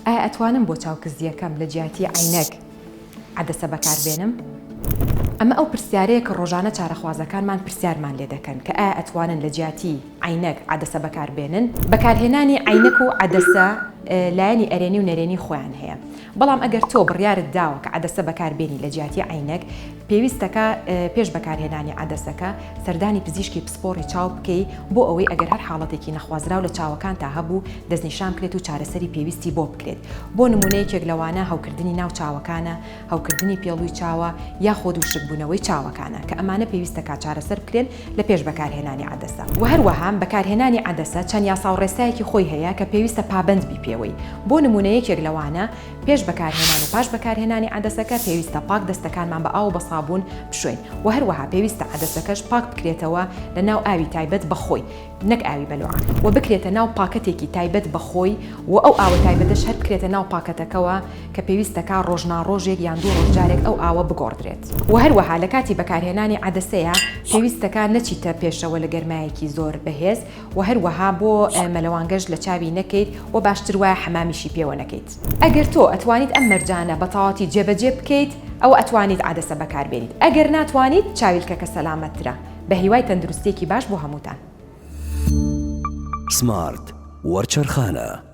ئایا ئەتوانم بۆ چاو کزییەکەم لە جیاتی عەینەک عەدەسە بەکار بێنم؟ ئەمە ئەو پرسیارەیە کە ڕۆژانە چارەخوازەکانمان پرسیارمان لێ دەکەن کە ئایا ئەتوانن لە جیاتی عەینەک عەدەسە بەکار بێنن؟ بەکارهێنانی عەینەک و عەدەسە لایەنی ئەرێنی و نەرێنی خۆیان هەیە بەڵام ئەگەر تۆ بڕیارت داوە کە عەدەسە بەکار بێنی لە جیاتی عەینەک پێویستەکە پێش بەکارهێنانی عەدەسەکە سەردانی پزیشکی پسپۆڕی چاو بکەی بۆ ئەوەی ئەگەر هەر حاڵەتێکی نەخوازراو لە چاوەکانتا هەبوو دەستنیشان بکرێت و چارەسەری پێویستی بۆ بکرێت بۆ نموونە یەکێک لەوانە هەوکردنی ناو چاوەکانە، هەوکردنی پێڵووی چاوە یاخۆد وشکبوونەوەی چاوەکانە کە ئەمانە پێویستەکا چارەسەر بکرێن لە پێش بەکارهێنانی عەدەسە. وە هەروەها بەکارهێنانی عەدەسە چەند یاساو ڕێسایەکی خۆی هەیە کە پێویستە پابەند بی پێوەی بۆ نموونە یەکێک لەوانە پێش بەکارهێنان و پاش بەکارهێنانی عەدەسەکە پێویستە پاک دەستەکانمان بە ئاو و بە سابوون بشۆین وە هەروەها پێویستە عەدەسەکەش پاک بکرێتەوە لە ناو ئاوی تایبەت بە خۆی نەک ئاوی بەلوعە وە بکرێتە ناو پاکەتێکی تایبەت بە خۆی وە ئەو ئاوە تایبەتەش هەر بکرێتە ناو پاکەتەکەوە کە پێویستەکا ڕۆژ نا ڕۆژێک یان دوو ڕۆژ جارێک ئەو ئاوە بگۆڕدرێت. وە هەروەها لە کاتی بەکارهێنانی عەدەسەیە پێویستەکا نەچیتە پێشەوە لە گەرمایەکی زۆر بەهێز وە هەروەها بۆ مەلەوانگەش لە چاوی نەکەیت وە باشتر وایە حەمامیشی پێوە نەکەیت. ئەگەر تۆ ئەتوانیت ئەم مەرجانە بە تەواوەتی جێبەجێ بکەیت ئەوە ئەتوانیت عەدەسە بەکاربێنیت ئەگەر ناتوانیت چاویلکەکە سەلامەتترە. بە هیوای تەندروستیەکی باش بۆ هەمووتان. سمارت وەرچەرخانە.